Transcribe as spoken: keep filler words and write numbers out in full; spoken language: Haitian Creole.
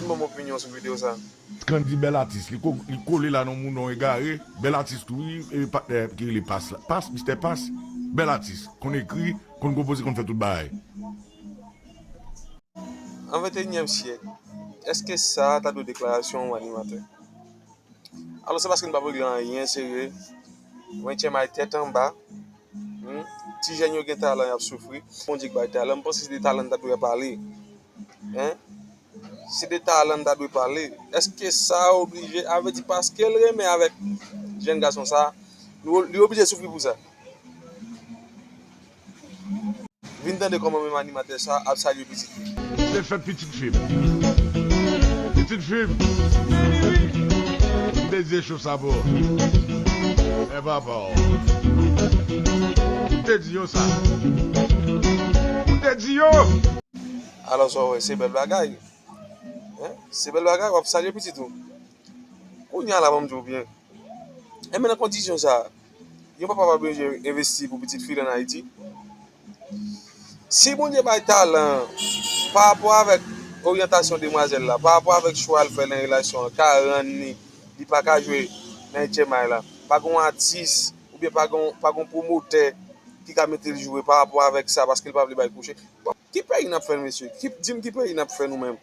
Ban m opinyon sou videyo sa. Candy bèl atis, li, ko, li kole la nan moun non egare, bèl atis tou wi, e patnè ki rele Pas la. Pas, Mistè Pas, bèl atis, konn ekri, konn konpoze, konn fè tout bagay. An venteyinyèm syèk, èske sa ta dwe deklarasyon yon animatè? Alò se paske n p ap regle anyen serye. Mwen tchèmay tèt anba. Hmm? Ti jèn yo gen talan, y ap soufri. Bondye k bay talan, m panse se de talan n ta dwe pale. Hein? Se de talan n ta dwe pale. Èske sa oblije, a vle di paske l renmen avèk jèn gason sa, nou, li oblije soufri pou sa? Vin tande kòman menm animatè sa ap salye pitit li. Se fèt pitit fi m. Pitit fi m. M te di e cho sa pou ou. E papa w. M te di yo sa. M te di yo. Alò sa w wè, se bèl bagay. Hein? Se bèl bagay, w ap salye pitit ou. Kounye a la, ban m di w byen. Enben nan kondisyon sa a, yon papa pa bezwen envesti pou pitit fi l ann Ayiti. Si Bondye bay talan pa rapò avèk oryantasyon demwazèl la, pa rapò avèk chwa l fè nan relasyon an, ka rann li, li pa ka jwe nan etchèmay la, pa gen yon atis oubyen pa gen, pa gen yon pwomotè ki ka mete l jwe pa rapò avèk sa paske l pa vle bay kouche. Bon, ki peyi n ap fè n, mesye? Ki, di m ki peyi n ap fè nou menm?